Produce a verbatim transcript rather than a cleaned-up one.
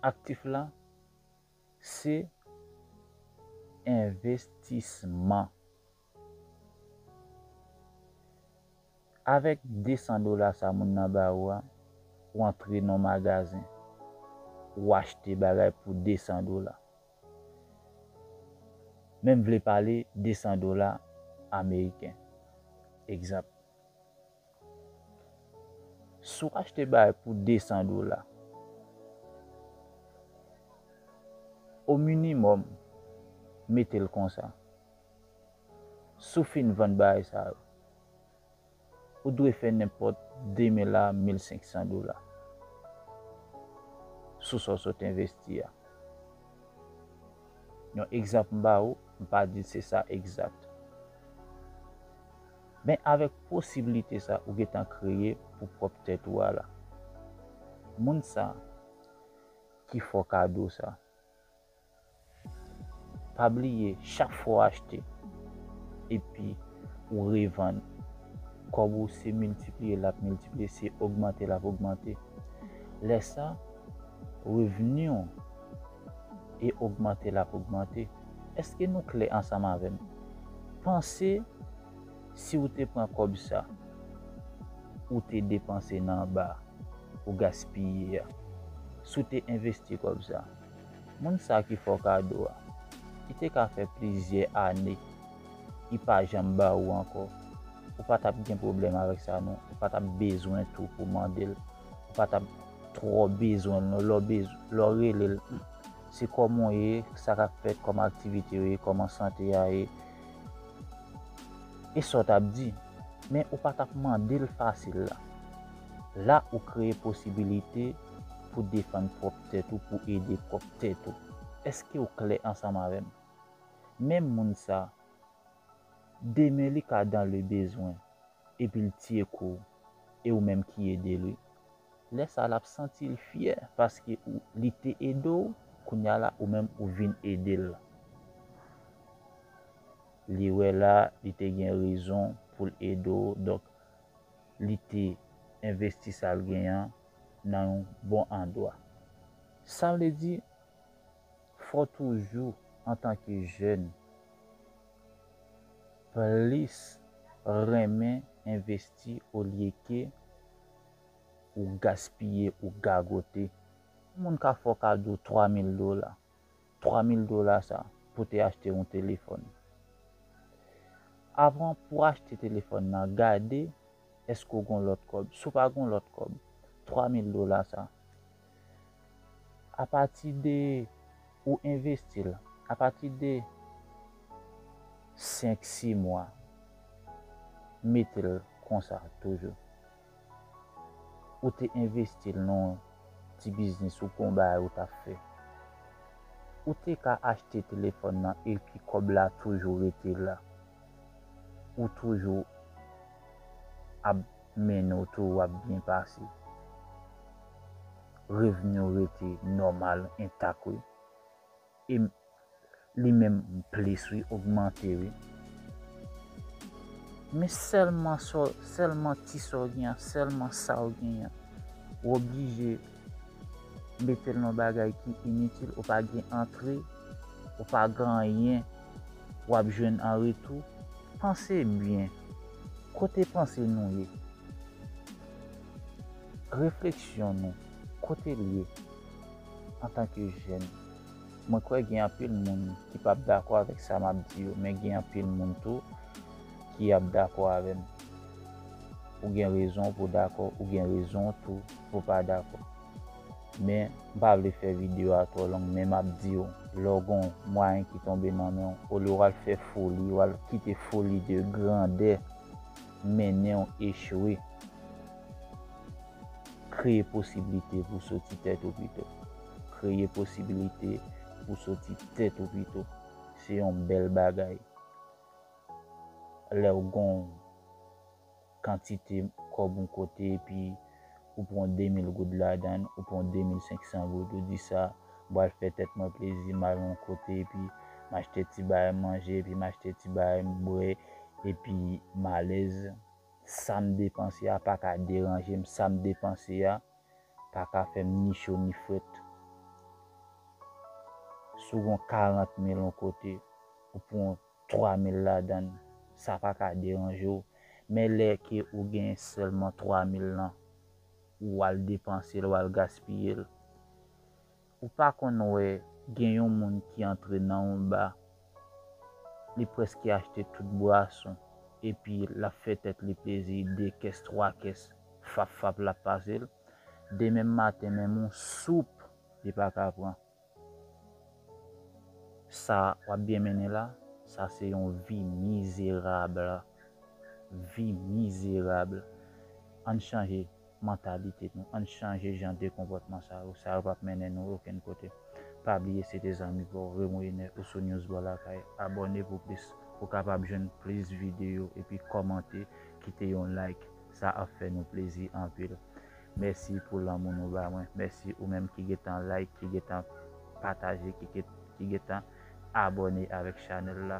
Aktif la, se envestisman. Avèk de san dola sa moun nan ba ou a, ou antre nan magazen, ou achte bagay pou de san dola. Men m vle pale de san dola ameriken. Egzanp, si w achte bagay pou de san dola, o minimòm, mete l konsa, si w fin vann bagay sa yo, ou dwe fè nenpòt de mil a mil senk san dola sou sa w sot envesti a. Yon egzanp m ba ou, m pa di se sa egzat. Men avèk posiblite sa ou gentan kreye pou pwòp tèt ou a la, moun sa ki fè w kado sa, pa bliye, chak fwa w achte epi ou revann, kòb ou se miltipliye l ap miltipliye, se ogmante l ap ogmante. Lè sa, revni w e ogmante l ap ogmante. Èske nou klè ansanm avè m? Panse si w te pran kòb sa, ou te depanse nan ba, ou gaspiye a. Si w te envesti kòb sa, moun sa ki fè w kado a, li te ka fè plizyè ane, li pa janm ba ou ankò. Ou pa t ap gen pwoblèm avèk sa non. Ou pa t ap bezwen tou pou mande l. Ou pa t ap twò bezwen l non. Lè w bez-, lè w rele l, se kòman w ye, sa k ap fèt, kòman aktivite yo ye, kòman sante a ye. E sa w t ap di, men ou pa t ap mande l fasil la. La ou kreye posibilite pou defann pwòp tèt ou, pou ede pwòp tèt ou. Èske w klè ansanm avè m? Menm moun sa, demen li ka dans le besoin, epi l tiye kou w, e ou menm ki ede l wi. Lè sa l ap santi l fyè paske ou, li te ede w, kounye a la ou menm ou vin ede l. Li wè la, li te gen rezon pou l ede w, donk li te envesti sa l gen an nan yon bon andwa. Sa vle di, fò toujou, antanke jèn, plis renmen envesti olye ke ou gaspiye, ou gagote. Moun ka fè w kado twa mil dola. Twa mil dola sa pou te achte yon telefòn. Avan pou achte telefòn nan, gade èske w gon lòt kòb. Si w pa gon lòt kòb, twa mil dola sa, apati de ou envesti l, apati de senk, sis mwa, mete l konsa toujou. Ou te envesti l nan yon ti biznis ou gon bagay ou t ap fè. Ou te ka achte telefòn nan epi kòb la toujou rete la. Ou toujou ap mennen w tou, w ap byen pase. Revni w rete nòmal, entak wi. E li menm plis wi, ogmante wi. Men sèlman sa, sèlman ti sa w gen an, sèlman sa w gen an, ou oblije mete l nan bagay ki initil, ou pa gen antre, ou pa gen anyen w ap jwenn an retou. Panse byen, kote panse nou ye? Refleksyon nou, kote l ye antanke jèn? Mwen kwè gen anpil moun ki p ap dakò avèk sa m ap di yo, men gen anpil moun tou ki ap dakò avè m. Ou gen rezon pou w dakò, ou gen rezon tou pou w pa dakò. Men, m pa vle fè videyo a twò long, men m ap di w, lè w gon mwayen ki tonbe nan men w, olye w al fè foli, w al kite foli de grandè mennen w echwe. Kreye posiblite pou soti tèt ou pito. Kreye posiblite pou soti tèt ou pito. Se yon bèl bagay. Lè w gon kantite kòb yon kote, epi ou pran de mil goud ladan l, ou pran de mil senk san goud, ou di sa, m pral fè tèt mwen plezi, m al yon kote, epi m achte ti bagay manje, epi m achte ti bagay m bwè, epi m alèz. Sa m depanse a pa ka deranje m, sa m depanse a pa ka fè m ni cho ni frèt. Si w gen karant mil yon kote, ou pran twa mil ladan l, sa pa ka deranje w. Men lè ke ou gen sèlman twa mil lan, ou al depanse l, ou al gaspiye l. Ou pa konn wè gen yon moun ki antre nan yon ba, li prèske achte tout bwason, epi l ap fè tèt li plezi, de kès, twa kès, fap fap l ap pase l. Demen maten, menm yon soup, li pa ka pran. Sa w ap byen mennen la, sa se yon vi mizerab. Vi mizerab. Ann chanje mantalite nou, ann chanje jan de konpòtman sa yo. Sa yo p ap mennen nou okenn kote. Pa bliye se te zanmi pa w Remo Ener ou sou News Bò Lakay. Abòne pou plis, pou kapab jwenn plis videyo epi kòmante, kite yon like. Sa ap fè nou plezi anpil. Mèsi pou lanmou nou ba mwen. Mèsi ou menm ki gentan like, ki gentan pataje, ki gentan abòne avèk chanèl la.